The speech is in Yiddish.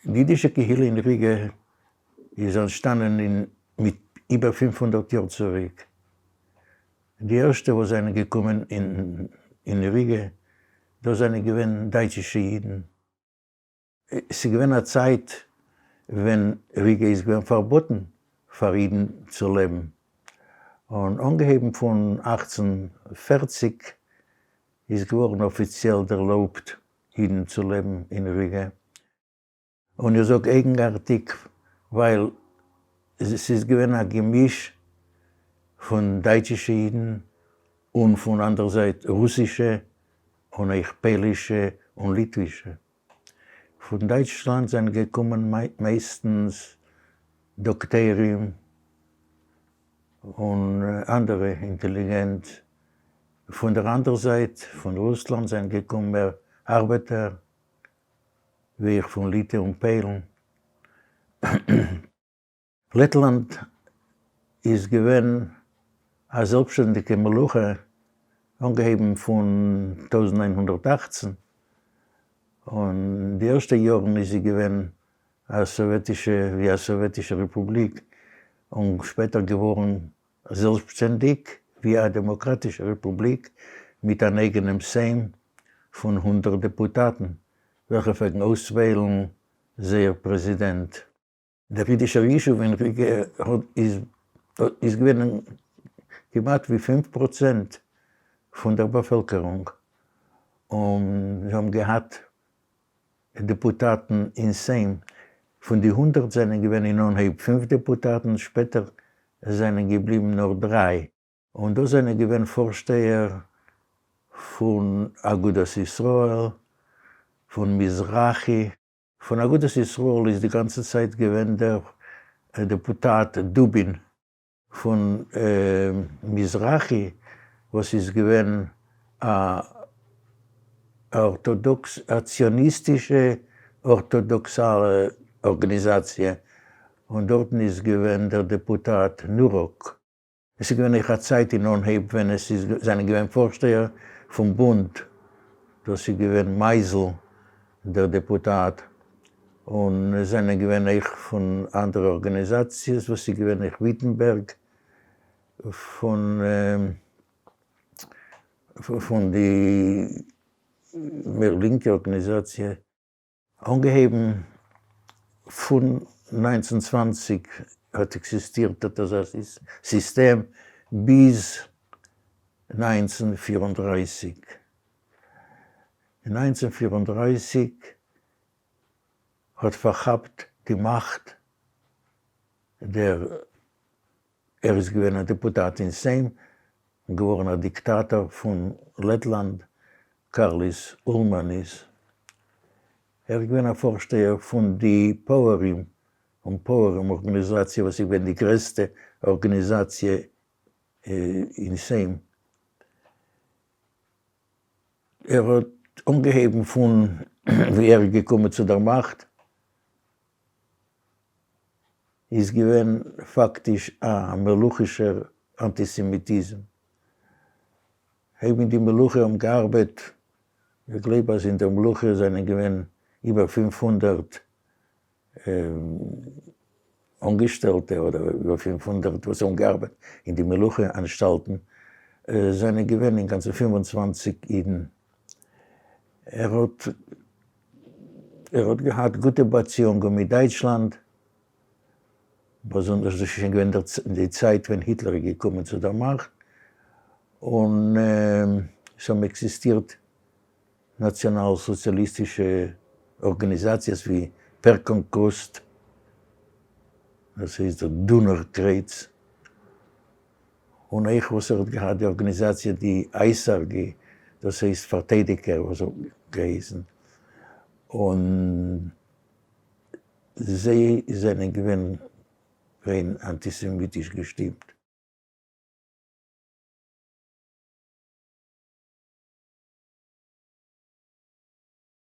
די אידישע קהילה אין ריגע איז אנטשטאנען אין מיט איבער 500 יאר צוריק. די ערשטע וואס זענען געקומען אין ריגע, דאס זענען געווען דייטשישע אידן. ס'איז געווען א צייט ווען ריגע איז געווען פארבאטן פאר אידן צו לעבן, און אנגעהויבן פון 1840 איז געווארן אפיציעל דערלויבט אידן צו לעבן אין ריגע. און איך זאג אייגנארטיג ווייל ס'איז געווען א געמיש פון דייטשישע אידן און פון אנדער זייט רוסישע און אויך פוילישע און ליטווישע. פון דייטשלאנד זענען געקומען מייסטנס דאקטוירים און אנדערע אינטעליגענט, פון דער אנדער זייט פון רוסלאנד זענען געקומען מער ארבעטער, ווי אויך פון ליטע און פוילן. לעטלאנד איז געווען א זעלבסשטענדיגע מלוכה אנגעהויבן פון 1918, און די ערשטע יארן איז זי געווען א סאוועטישע ווי א סאוועטישע רעפובליק, און שפעטער געווארן זעלבסשטענדיג ווי א דעמאקראטישע רעפובליק מיט אן אייגענעם סיים פון 100 דעפוטאטן וועלכע פלעגן אויסוועלן זייער פרעזידענט. דער אידישער ישוב אין ריגע איז געווען כמעט ווי 5% פון דער באפעלקערונג, און זיי האבן געהאט דעפוטאטן אין סיים. פון די 100 זענען געווען אין אנהייב פינף דעפוטאטן, שפעטער זענען געבליבן נאר דריי, און דאס זענען געווען פארשטייער פון אגודת ישראל, פון מזרחי. פון אגודת ישראל איז די גאנצע צייט געווען דער דעפוטאט דובין. פון מזרחי וואס איז געווען א ארטאדאקס א ציוניסטישע ארטאדאקסאלע ארגאניזאציע, און דארטן איז געווען דער דעפוטאט נורוק. עס איז געווען אויך א צייט אין אנהייב ווען עס איז זענען געווען פארשטייער פון בונד, דאס איז געווען מייזל דער דעפוטאט, און עס זענען געווען אויך פון אנדערע ארגאניזאציעס וואס איז געווען אויך וויטענבערג פון פון די מער לינקע ארגאניזאציע. אנגעהויבן פון 1920 האט עקזיסטירט אט אזא סיסטעם ביז 1934. אין 1934 האט פארכאפט די מאכט דער, ער איז געווען א דעפוטאט אין סיים, געווארן א דיקטאטאר פון לעטלאנד, קארליס אולמאניס. ער איז געווען א פארשטייער פון די פויערים און פויערים ארגאניזאציע וואס איז געווען די גרעסטע ארגאניזאציע אין סיים. ער האט אנגעהויבן פון ווי ער איז געקומען צו דער מאכט איז געווען פאקטיש א מלוכישער אנטיסעמיטיזם. אויב די מלוכה האבן געארבעט, איך גלייב אז אין דער מלוכה זענען געווען איבער 500 אנגעשטעלטע אדער איבער 500 וואס האבן געארבעט אין די מלוכה אנשטאלטן, זענען געווען אינגאנצן 25 אידן. ער האט ער האט געהאט גוטע באציאונגען מיט דייטשלאנד, באזונדערס דאס איז שוין געווען די צייט ווען היטלער איז געקומען צו דער מאכט, און עס האבן עקזיסטירט נאציאנאל סאציאליסטישע ארגאניזאציעס ווי פערקאנקרוסט, דאס הייסט דער דונער קרייץ, און אויך וואס ער האט געהאט די ארגאניזאציע די אייסארגי, דאס הייסט פארטיידיגער וואס האט געהייסן, און זיי זענען געווען ריין אנטיסעמיטיש געשטימט.